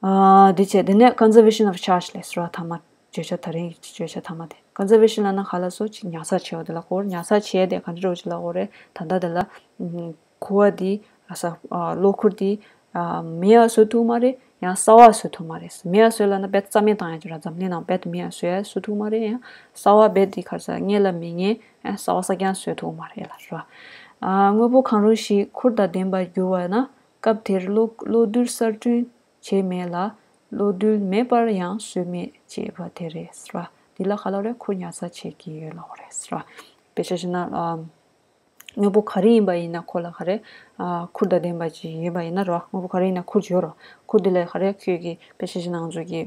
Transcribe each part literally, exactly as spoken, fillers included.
ཨ་འདི་བྱས་དེ་ནས་conservation of charge ལས་ཟེར་བ་ཐ་མ། བརྗོད་བྱ་ད་རིང་གི་བརྗོད་བྱ་ཐ་མ་དེ། conservation ལབ་ན་ག་ལ་སོགས་ཅིག་ཉར་ཚགས་བྱས་པ་དེ་ལ་གོ། ཉར་ཚགས་བྱས་དེ་ག་འདྲ་རོ་ཅིག་ལ་གོ་རེད། ད་ལྟ་དེ་ལ་ཁུ་བ་འདི་ཨ་ས་ཨ་གློ་ཁུར་འདི་ཨ་མེད་པ་བཟོ་ཐུབ་མ་རེད། ཡང་གསར་པ་བཟོ་ཐུབ་མ་རེད། མེད་པ་བཟོས་ལབ་ན་རྦད་རྩ་མེད་བཏང་ཡ་ཅིག་ར། འཛམ་གླིང་ནང་རྦད་མེད་པ་བཟོ་ཡ་བཟོ་ཐུབ་མ་རེད། ཡང་གསར་པ་རྦད་དེ་ག་རེ་ཟ་རྙེད་ལ་མི་རྙེད། ཡང་གསར་པ་གསར་རྐྱང་བཟོ་ཐུབ་མ་རེད་ལ་ར། ཨ་དངོས་པོ་གང་རུང་ཞིག་ཁུར་དང་ལྡན་པར་གྱུར་པ་ན་སྐབས་དེར་གློ་གློག་རྡུལ་གསར་སྐྲུན་བྱས་མེད་ལ། གློག་རྡུལ་མེད་པར་ཡང་བཟོས་མེད་ཅེས་པ་དེ་རེད་ཟེར་བ། འདི་ལ་ག་ལབ་རེད། ཁུར་ཉར་ཚགས་བྱེད་ཀྱི་ཡོད་ལབ་རེད་ཟེར་བ། དཔེ་ཆ་བཞག་ན་ཨམ། དངོས་པོ་ག་རེ་ཡིན་པ་ཡིན་ན་ཁོ་ལ་ག་རེ། ཨ་ཁུར་དང་ལྡན་པ་ཅིག་ཡིན་པ་ཡིན་ན་རོ། དངོས་པོ་ག་རེ་ཡིན་ན་ཁུར་ཅིག་ཡོད་རོ། ཁུར་དེ་ལ་ག་རེ་ཁྱོད་ཀྱིས་དཔེ་ཆ་བཞག་ན་ང་ཚོ་གི་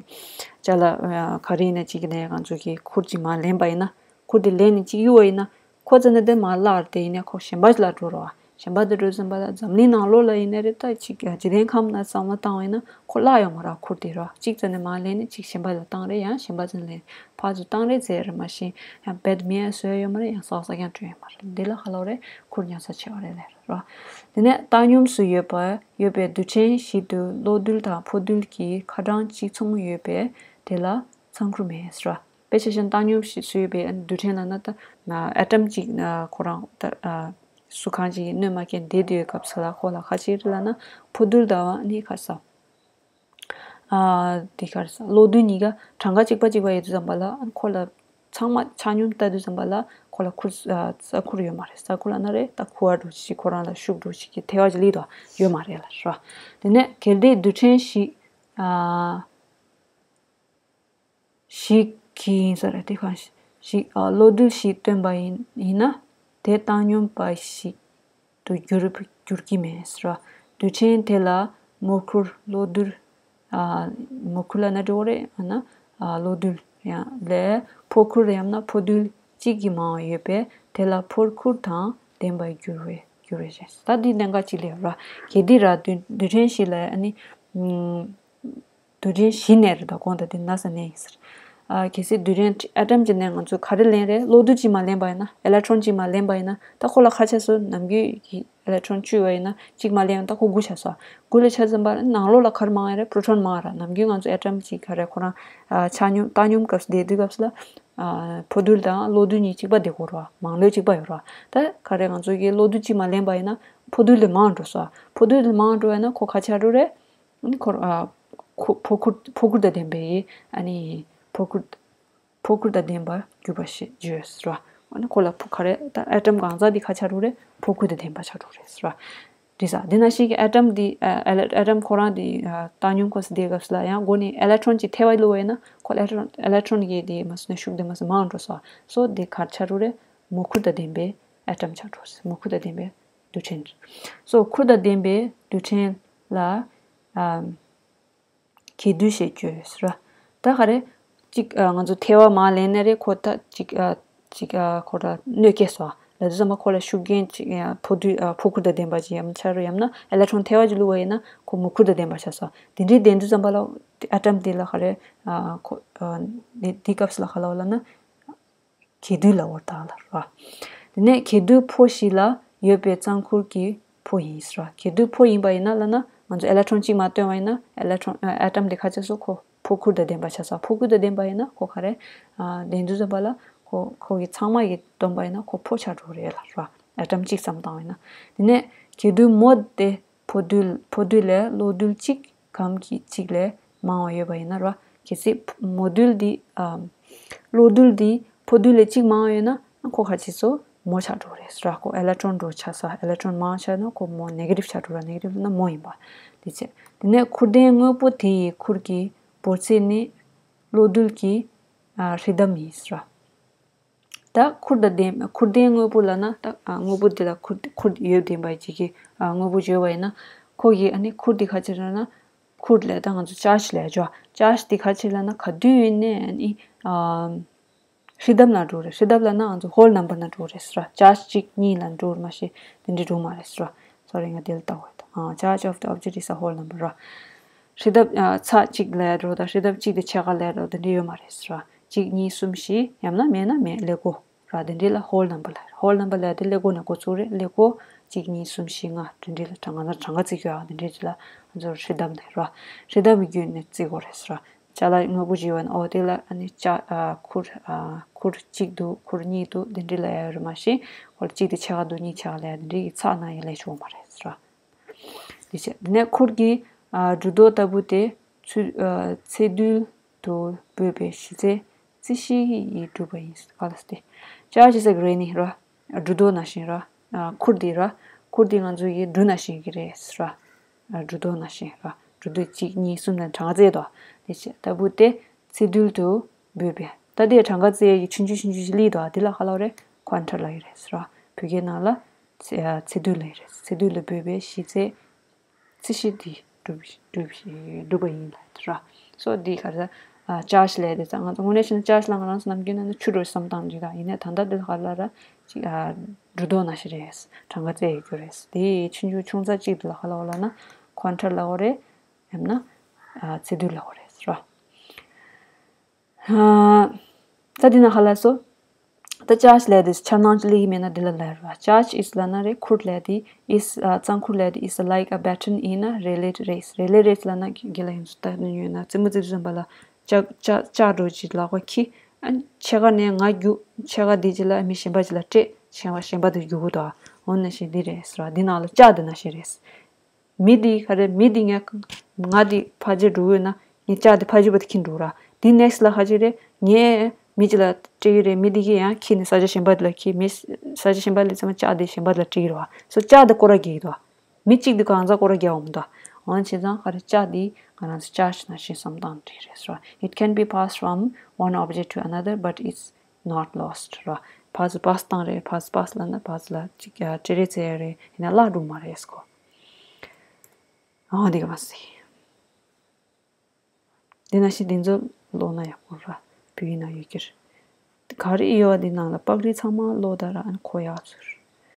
ཅ་ལག་ཨ་ག་རེ་ཡིན་ན་ཅིག་གི་ནས་ང་ཚོ་གི་ཁུར་ཅིག་མར་ལེན་པ་ཡིན་ན། ཁུར་དེ་ལེན་ནས་ཅིག་གཡུག་པ་ཡིན་ན། ཁོ་ཙམ་ནས་དེ་མར་བརླག་དེ་ཡིན་ནས་ཁོ་གཞན་པ་ལ་འགྲོ་རོ། གཞན་པ་དེ་འགྲོ་ཙམ་པ་ལ་འཛམ་གླིང་ནང་ལོགས་ལ་ཡིན་ནའི་རེད། ད་ཅིག་འཇིག་རྟེན་ཁམས་ན་བསམ་བློ་བཏང་བ་ཡིན་ན་ཁོ་བརླག་ཡོང་མ་རེད། ཁུར་དེ་རོ། གཅིག་ཙམ་ནས་མར་ལེན་ནས་གཅིག་གཞན་པ་ལ་བཏང་རེད། ཡང་གཞན་པ་ཙམ་ལས་ཕར་ཚུར་བཏང་རེད་ཟེར་རེད། མ་གཞི་ཡང་རྦད་མེད་པ་བཟོས་ཡོད་མ་རེད། ཡང་གསར་པ་གསར་རྐྱང་བསྐྲུན་ཡོད་མ་རེད། འདི་ལ་ག་ལབ་རེད། ཁུར་ཉར་ཚགས་བྱས་པ་རེད་ལབ་རོ། དེ་ནས་བཏང་སྙོམས་སུ་ཡོད་པ་ཡོད་པའི་རྡུལ་ཕྲན་ཞིག་ཏུ་གློག་རྡུལ་དང་ཕོ་རྡུལ་གྱི་ཁ་གྲངས་གཅིག་མཚུངས་ཡོད་པས་དེ་ལ་ཚང་ཁུར་མེད་ཟེར་བ། དཔེ་ཆ་བཞག་ན་བཏང་སྙོམས་ཤིག་བཟོས་པའི་རྡུལ་ཕྲན་ལབ་ན་ད་ཨ་ཊམ་གཅིག་ཁོ་རང་ད་སུ་གང་ཅིག་གིས་གནོད་མ་སྐྱེལ་བསྡད་དུས་སྐབས་སུ་ལ་ཁོ་ལ་ག་ཅིག་རེད་ལབ་ན་ཕོ་རྡུལ་དང་ནི་ག་རེ་ཟ། ཨ་དེ་ག་རེ་ཟ། གློག་རྡུལ་གཉིས་ཀ་གྲངས་ཀ་གཅིག་པ་གཅིག་པ་ཡོད་དུས་ཙམ་པ་ལ་ཁོ་ལ་ཚང་མ་ཆ་སྙོམས་ལྟ་དུས་ཙམ་པ་ལ་ཁོ་ལ་ཁུར་ཨ་ས་ཁུར་ཡོད་མ་རེད། ས་ཁུར་ལབ་ན་རེད། ད་ཁུ་བ་འདྲ་ཅིག་ཁོ་རང་ལ་ཤུགས་འདྲ་ཅིག་གི་ཐལ་བ་ཅིག་སླེབས་འདུག་ཡོད་མ་རེད་ལབ་རོ། དེ་ནས་གལ་ཏེ་རྡུལ་ཕྲན་ཞིག་ཨ། ཞིག་གི་ཡིན་ས་རེད། དེ་གང་ཞིག་ཨ་གློག་རྡུལ་ཞིག་བཏོན་པ་ཡིན་ཡིན་ན་དེ་བཏང་སྙོམས་པ་ཞིག་ཏུ་འགྱུར་འགྱུར་གྱི་མེད་ཟེར་བ། རྡུལ་ཕྲན་དེ་ལ་མོ་ཁུར་གློག་རྡུལ་ཨ་མོ་ཁུར་ལབ་ན་འགྲིག་གི་རེད། ཨ་ན་ཨ་གློག་རྡུལ་ཡང་ལས་ཕོ་ཁུར་ཡང་ན་ཕོ་རྡུལ་གཅིག་གིས་མང་བ་ཡོད་པས་དེ་ལ་ཕོ་ཁུར་དང་ལྡན་པར་འགྱུར་བའི་འགྱུར་བའི་རེད། ད་འདི་གནད་འགག་ཅིག་སླེབས་ར། གལ་ཏེ་ར་རྡུལ་རྡུལ་ཕྲན་ཞིག་ལ་ཨ་ནི་ཨམ། རྡུལ་ཕྲན་བཞི་ནས་རེད། ད་གོང་ད་དེ་ན་ས་ནས་ཡིན་ཟེར། ཨ་གལ་སྲིད་རྡུལ་ཕྲན་ཨ་ཊམ་གཅིག་ནས་ང་ཚོས་ག་རེ་ལེན་རེད། གློག་རྡུལ་གཅིག་མར་ལེན་པ་ཡིན་ན། ཨི་ལེག་ཊོན་གཅིག་མར་ལེན་པ་ཡིན་ན། ད་ཁོ་ལ་ག་ཆགས་སོང་། ནམ་རྒྱུན་གྱི་ཨི་ལེག་ཊོན་བཅུ་ཡོད་པ་ཡིན་ན་གཅིག་མར་ལེན་ཡོང་། ད་ཁོ་དགུ་ཆགས་སོང་། དགུ་ལ་ཆ་ཙམ་པ་ནང་ལོགས་ལ་ག་རེ་མང་བ་རེད། པྲོ་ཊོན་མང་བ་རེད། ནམ་རྒྱུན་ང་ཚོ་ཨ་ཊམ་གཅིག་ག་རེ་ཁོ་རང་ཨ་ཆ་སྙོམས་བཏང་སྙོམས་སྐབས་སུ་བསྡད་དུས་སྐབས་སུ་ལ་ཨ་ཕོ་རྡུལ་དང་གློག་རྡུལ་གཉིས་གཅིག་པ་བསྡད་ཀྱི་ཡོད་རེད་པ། མང་ལོས་གཅིག་པ་ཡོད་རེད་པ། ད་ག་རེ་ང་ཚོ་གི་གློག་རྡུལ་གཅིག་མར་ལེན་པ་ཡིན་ན་ཕོ་རྡུལ་ལས་མང་འགྲོ་སོང་། ཕོ་རྡུལ་ལས་མང་འགྲོ་བ་ཡིན་ན་ཁོ་ག་ཆགས་འགྲོ་རེད། ཨ་ནི་ཁོ་ཨ་ཁོ་ཕོ་ཁུར་ཕོ་ཁུར་དང་ལྡན་པའི་ཨ་ནི་ཕོ་ཁུར་ཕོ་ཁུར་དང་ལྡན་པར་གྱུར་པ་ཞེས་བརྗོད་ཟེར་བ། ཨ་ནི་ཁོ་ལ་ཕོ་ག་རེ་ད་ཨ་ཊམ་གང་ཟག་འདི་ག་ཆགས་འགྲོ་རེད། ཕོ་ཁུར་དང་ལྡན་པ་ཆགས་འགྲོ་རེད་ཟེར་བ། འདི་ས་འདི་ནང་བཞིན་གྱི་ཨ་ཊམ་འདི་ཨ་ཨ་ཨ་ཊམ་ཁོ་རང་འདི་ཨ་བཏང་སྙོམས་སྐབས་སུ་བསྡད་སྐབས་སུ་ལ་ཡང་སྒོ་ནས་ཨི་ལེག་ཊོན་གཅིག་ཐལ་བ་བླུགས་པ་ཡིན་ན་ཁོ་ཨི་ལེག་ཊོན་ཨི་ལེག་ཊོན་གྱི་འདི་མ་སོང་ན་ཤུགས་འདི་མ་སོང་མང་འགྲོ་སོང་། སོ་འདི་ག་རེ་ཆགས་འགྲོ་རེད། མོ་ཁུར་དང་ལྡན་པའི་ཨ་ཊམ་ཆགས་འགྲོ་རེད། མོ་ཁུར་དང་ལྡན་པའི་རྡུལ་ཕྲན་རེད། སོ་ཁུར་དང་ལྡན་པའི་རྡུལ་ཕྲན་ལ་ཨ་གྱེས་རྡུལ་ཞེས་བརྗོད་ཟེར་བ། ད་ག་རེ། གཅིག་ཨ་ང་ཚོ་ཐལ་བ་མར་ལེན་ནི་རེད། ཁོ་ད་གཅིག་ཨ་གཅིག་ཨ་ཁོ་ད་གནོད་སྐྱེལ་སོང་། ལབ་དུས་ཙམ་པ་ཁོ་ལ་ཤུགས་རྐྱེན་གཅིག་ཡང་ཕོ་རྡུལ་ཨ་ཕོ་ཁུར་དང་ལྡན་པ་ཅིག་ཡང་ཆགས་རུང་ཡང་ན་ཨི་ལེག་ཊོན་ཐལ་བ་ཅིག་བླུགས་པ་ཡིན་ན་ཁོ་མོ་ཁུར་དང་ལྡན་པ་ཆགས་སོང་། དེ་འདྲའི་ལྡན་དུས་ཙམ་པ་ལ་ཨ་ཊམ་དེ་ལ་ག་རེ་ཨ་ཁོ་ཨ་དེ་དེའི་སྐབས་སུ་ལ་ག་ལབ་ལབ་ན། གྱེས་རྡུལ་ལབ་པ་དང་ལ་ར། དེ་ནས་གྱེས་རྡུལ་ཕོ་ཞིག་ལ་ཡོད་པའི་གཙང་ཁུར་གྱི་ཕོ་ཡིན་ཟེར་བ། གྱེས་རྡུལ་ཕོ་ཡིན་པ་ཡིན་ན་ལབ་ན་ང་ཚོ་ཨི་ལེག་ཊོན་གཅིག་མར་བཏོན་པ་ཡིན་ན་ཨི་ལེག་ཊོན་ཨ་ཨ་ཊམ་དེ་ག་ཆགས་སོང་། ཁོ་ཕོ་ཁུར་དང་ལྡན་པ་ཆགས་སོང་། ཕོ་ཁུར་དང་ལྡན་པ་ཡིན་ན་ཁོ་ག་རེ་ཨ་ལྡན་དུས་ཙམ་པ་ལ་ཁོ་ཁོ་གི་ཚང་མ་གི་བསྡོམས་པ་ཡིན་ན་ཁོ་ཕོ་ཆགས་འགྲོ་རེད་ལ་ར། ཨ་ཊམ་གཅིག་ཙམ་བཏང་བ་ཡིན་ན། དེ་ནས་གྱེས་རྡུལ་མོ་དེ་ཕོ་རྡུལ་ཕོ་རྡུལ་ལས་གློག་རྡུལ་གཅིག་གམ་གྱི་གཅིག་ལས་མང་བ་ཡོད་པ་ཡིན་ན་ར། གལ་སྲིད་མོ་རྡུལ་འདི་ཨ་གློག་རྡུལ་འདི་ཕོ་རྡུལ་ལས་གཅིག་མང་བ་ཡོད་ན་ཁོ་ག་ཅིག་སོ་མོ་ཆགས་འགྲོ་རེད་ཟེར་བ། ཁོ་ཨི་ལེག་ཊོན་འགྲོ་ཆགས་ས་ཨི་ལེག་ཊོན་མང་ཆགས་ན་ཁོ་མོ་ནེ་གེ་ཊིབ་ཆགས་འགྲོ་ར། ནེ་གེ་ཊིབ་ན་མོ་ཡིན་པ། དེ་བྱས་དེ་ནས་ཁུར་ལྡན་དངོས་པོ་དེ་ཡི་ཁུར་གྱི་བོར་ཚད་ནི་གློག་རྡུལ་གྱི་ཨ་ཧྲིལ་གདམས་ཡིན་ཟེར་བ། ད་ཁུར་དང་ལྡན་ཁུར་ལྡན་དངོས་པོ་ལབ་ན་ད་ཨ་དངོས་པོ་དེ་ལ་ཁུར་ཁུར་ཡོད་ལྡན་པ་ཅིག་གི་ཨ་དངོས་པོ་བརྗོད་པ་ཡིན་ན་ཁོ་གི་ཨ་ནི་ཁུར་དེ་ག་ཅི་རེད་ན་ཁུར་ལས་ད་ང་ཚོ་ཅར་ཇི་ལབ་ཡ་ཅོ། ཅར་ཇི་དེ་ག་ཅི་ལབ་ན་ག་དུས་ཡིན་ནའི་ཨ་ནི་ཨ་ཧྲིལ་གདམས་ལ་འགྲོ་རེད། ཧྲིལ་གདམས་ལབ་ན་ང་ཚོ་ཧོལ་ནམ་བར་ན་འགྲོ་རེད་ཟེར་བ། ཅར་ཇི་གཅིག་གཉིས་ལ་འགྲོ་རེད། མ་གཞི་དེ་འདྲའི་འགྲོ་མ་རེད་ཟེར་བ། སོ་རི་ང་དེ་ལ་ལྟ་དགོས་ད། ཨ་charge of the object is a whole number ར། ཧྲིལ་གདམས་ཨ་ཚེག་གཅིག་ལ་འགྲོ་དང་ཧྲིལ་གདམས་གཅིག་དང་ཕྱེད་ཀ་ལ་འགྲོ་དེ་འདྲ་ཡོད་མ་རེད་ཟེར་བ། གཅིག་གཉིས་གསུམ་བཞི་ཡང་ན་མེད་ན་མེད་ཀླད་ཀོར་ར། དེ་འདྲ་ལ་ཧོལ་ནམ་བར་ལ། ཧོལ་ནམ་བར་ལ་དེ་ཀླད་ཀོར་ནས་འགོ་ཚུགས་རེད། ཀླད་ཀོར་གཅིག་གཉིས་གསུམ་བཞི་ལྔ་དེ་འདྲ་ལ་གྲངས་ཀ་ན་གྲངས་ཀ་བརྩི་རྒྱུ་ཡ་དེ་འདྲ་ཅིག་ལ་ ང་ཚོར་ཧྲི་ཏམ་དེ་ར། ཧྲི་ཏམ་གྱི་བརྒྱུད་ནས་བརྩི་དགོས་རེད་ཟེར་ར། ཅ་ལག་དངོས་པོ་ཅིག་ཡོད་ན་ཨོ་དེ་ལ་ཨ་ནི་ཅ་ཨ་ཁུར་ཨ་ཁུར་གཅིག་འདུག་ཁུར་གཉིས་འདུག་དེ་འདྲ་ལབ་ཡ་ཡོད་རེད། མ་གཞི་ཁོ་ལ་གཅིག་དེ་ཕྱེད་ཀ་འདུག་གཉིས་ཕྱེད་ཀ་ལབ་ཡ་དེ་འདྲའི་གི་ཚགས་གནང་ཡ་ལས་ཆོག་མ་རེད་ཟེར་ར། དེ་བྱས་དེ་ནས་ཁུར་གྱི་ཨ་འབྲུ་རྡོག་ལྟ་བུ་དེ་ཚུ་ཨ་ཚེས་རྡུལ་དུ་འབོད་པའི་གཞི་རྩའི་རྩི་ཤིང་ཡིས་གྲུབ་པ་ཡིན། ག་ལ་སྟེ། ཅ་ཞེས་ཟེར་གི་རེད་ནི་ར། འབྲུ་རྡོག་ནང་བཞིན་ར། ཨ་ཁུར་འདི་ར། ཁུར་འདི་ང་ཚོ་ཡི་འབྲུ་ནང་བཞིན་གི་རེད་ར། ཨ་འབྲུ་རྡོག་ནང་བཞིན་ར། འབྲུ་རྡོག་གཅིག་གཉིས་གསུམ་དང་གྲངས་ཀ་བཙལ་དོ། དེ་བྱས་ལྟ་བུ་དེ་ཚེས་རྡུལ་དུ་འབོད་པས། ད་དེ་གྲངས་ཀ་བཙལ་ཡ་གི་ཆུང་ཆུང་ཆུང་ཆུང་ཞིག་སླེབས་དོ། དེ་ལ་ག་ལབ་རེད། ཁོན་ཊར་ལབ་ཀྱི་རེད་ར། བོད་སྐད་ནང་ལ་ཚེས་ཨ་ཚེས་རྡུལ་ལབ་ཀྱི་རེད། ཚེས་རྡུལ་ལ་འབོད་པའི་གཞི་རྩའི་རྩི་ཤིང་འདི་གྲུབ་གྲུབ་གྲུབ་པ་ཡིན་ལབ་ར། སོ་འདི་ག་རེ་ཟེར། ཅ་ཞེས་ལབ་དེ་ཙང་ང་ཚོ་དངོས་གནས་བྱས་ན་ཅ་ཞེས་ལབ་ང་རང་ཚོ་ནམ་རྒྱུན་ནང་ན་ཆུ་འདྲ་བསམ་སྟངས་འདི་དང་ཡིན་ནའི་ད་ལྟ་འདི་ལ་ག་ལབ་ར། ཅིག་ཨ་འབྲུ་རྡོག་ནང་བཞིན་རེད། གྲངས་ཀ་བཙལ་ཡོད་རྒྱུ་རེད། དེ་ཆུང་ཆུང་ཆུང་ཙག་ཅིག་འདི་ལ་ག་ལབ་ལབ་ན་ཁོན་ཊར་ལབ་དགོས་རེད། ཡང་ན་ཨ་ཚེས་རྡུལ་ལབ་དགོས་རེད་ར། ད་འདི་ན་ག་ལབ་སོང་། ད་ཅ་ཞེས་ལབ་དེ་འཆར་སྣང་ཅིག་སླེབས་ཀྱི་མེད་ན་འདི་ལ་ལབ་ར། ཅ་ཞེས་ལབ་ན་རེད། ཁུར་ལབ་དེ་is ཨ་གཙང་ཁུར་ལབ་དེ་is like a baton in a relay race. Relay race ལབ་ན་དགེ་ལ་ཡིན་ཚུལ་ལྟ་ནི་ཡོད་ན་རྩེད་མོ་རྩེ་དུས་ཙམ་པ་ལ་ལྕགས་ལྕགས་ལྕགས་འདྲ་ཅིག་ལག་པ་འཁྱེར། ཨ་ཕྱེད་ཀ་ནས་ང་རྒྱུག་ཕྱེད་ཀ་དེ་ཅིག་ལ་མི་གཞན་པ་ཅིག་ལ་སྤྲད། གཞན་པ་གཞན་པ་དེ་རྒྱུག་གི་འདུག་འོ་ན་བཞིན་འདི་རེད་ཟེར་བ། འདི་ནང་ལ་ལྕགས་འདི་ནང་བཞིན་རེད། མི་འདི་ག་རེ་མི་འདི་ངས་ང་འདི་ཕར་ཕྱིར་འགྲོ་གི་ཡོད་ན་ངས་ལྕགས་འདི་ཕར་ཕྱིར་བ་དེ་འཁྱེར་འགྲོ་ར། འདི་next ལ་ག་ཅི་རེད། ངས་མི་གཅིག་ལ་སྤྲད་ཀྱི་རེད། མི་འདི་གིས་ཡང་འཁྱེར་ནས་ས་ཆ་གཞན་པ་འདི་ལ་འཁྱེར། མི་ས་ཆ་གཞན་པ་ལ་ཚང་མ་ལྕགས་འདི་གཞན་པ་ལ་སྤྲད་ཀྱི་རེད་བ། སོ་ལྕགས་འདི་སྐོར་ར་རྒྱག་གི་འདུག་མི་གཅིག་འདི་གང་ཟག་སྐོར་ར་རྒྱག་འོང་འདུག་འོ་ན་བྱས་ཙང་ག་རེ་ལྕགས་འདི་ང་རང་ཚོ་ལྕགས་ནང་བཞིན་བསམ་སྟངས་འདི་རེད་ཟེར་བ། It can be passed from one object to another but it's not lost ར། ཕར་ཚུར་པཱ་སི་བཏང་རེད། ཕར་ཚུར་པཱ་སི་ལབ་ན་ཕར་ཚུར་ལ་ཅིག་ཨ་སྤྲད་རེས་བྱས་རེད། ཡིན་ན་བརླག་འགྲོ་མ་རེད་ཟེར་གོ། ཨང་འདི་ག་མ་ཟེར། འདི་ནང་བཞིན་འདི་ཚོ་ཀློག་ན་ཡག་པོ་ར། བོད་ཡིག་ནང་ཡོད་ཀྱི་རེད། ག་རེ་ཡོད་འདི་ནང་ལ་པགས་རིགས་ཚང་མ་ཀློག་ད་ར། ཨ་ནི་གོ་ཡག་ཚོར།